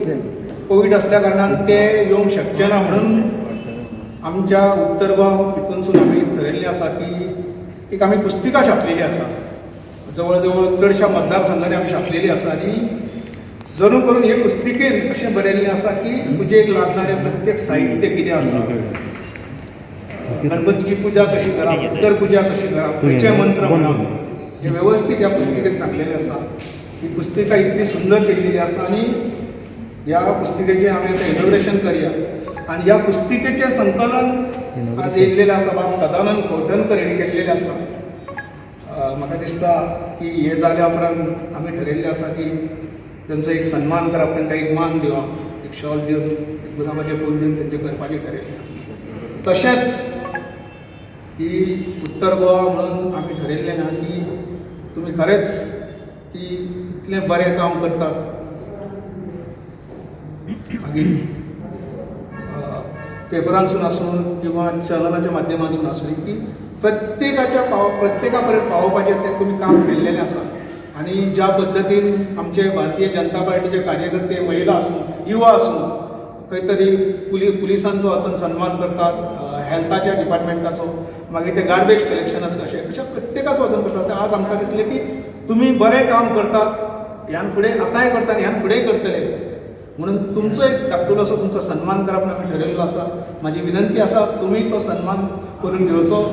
Covid असल्या कारणान ते येवंक शकचे ना म्हणून आमच्या उत्तर गोवा हितूनसून आमी थरयल्लें आसा की एक आमी पुस्तिका छापलेली आसा. जवळ जवळ चडश्या मतदारसंघांनी आमी छापलेली आसा आनी जरून करून हे पुस्तिकेन अशें बरयल्लें आसा की पुजेक लागणारें प्रत्येक साहित्य कितें आसा, गणपतीची पुजा कशी करप, उत्तर पुजा कशी करप, खंयचे मंत्र म्हणप, हे वेवस्थीत ह्या पुस्तिकेत सांगलेलें आसा. ही पुस्तिका इतली सुंदर केल्लेली आसा आनी ह्या पुस्तिकेचें आमी आतां इनॉग्रेशन करया. आनी ह्या पुस्तिकेचें संकलन आज येयल्लेलें आसा, बाब सदानंद कवठणकर हेणी केल्लेलें आसा. म्हाका दिसता की हे जाल्या उपरांत आमी ठरयल्लें आसा की तेंचो एक सन्मान करप, तांकां एक मान दिवप, एक शॉल दिवन, एक गुलाबाचें फूल दिवन तेंचें करपाचें ठरयल्लें आसा. तशेंच की उत्तर गोवा म्हणून आमी ठरयल्लें ना की तुमी खरेंच की इतलें बरें काम करतात. मागीर पेपरांसून आसूं किंवा चॅनलाच्या माध्यमांसून आसूं की प्रत्येकाच्या पाव प्रत्येका पर्यंत पावोवपाचें तें तुमी काम केल्लेलें आसा. आनी ज्या पद्दतीन आमचे भारतीय जनता पार्टीचे कार्यकर्ते, महिला आसूं, युवा आसूं, खंय तरी पुलिसांचो वचून सन्मान करतात, हेल्थाच्या डिपार्टमेंटाचो, मागीर ते गार्बेज कलेक्शनाचो, कशें अशें प्रत्येकाचो वचून करतात. ते आज आमकां दिसलें की तुमी बरें काम करतात, ह्यान फुडें आतांय करता आनी ह्यान फुडेंय करतले म्हणून तुमचो एक धाकटुलो असो तुमचो सन्मान करप आमी ठरयल्लो आसा. म्हाजी विनंती आसा, तुमी तो सन्मान करून घेवचो.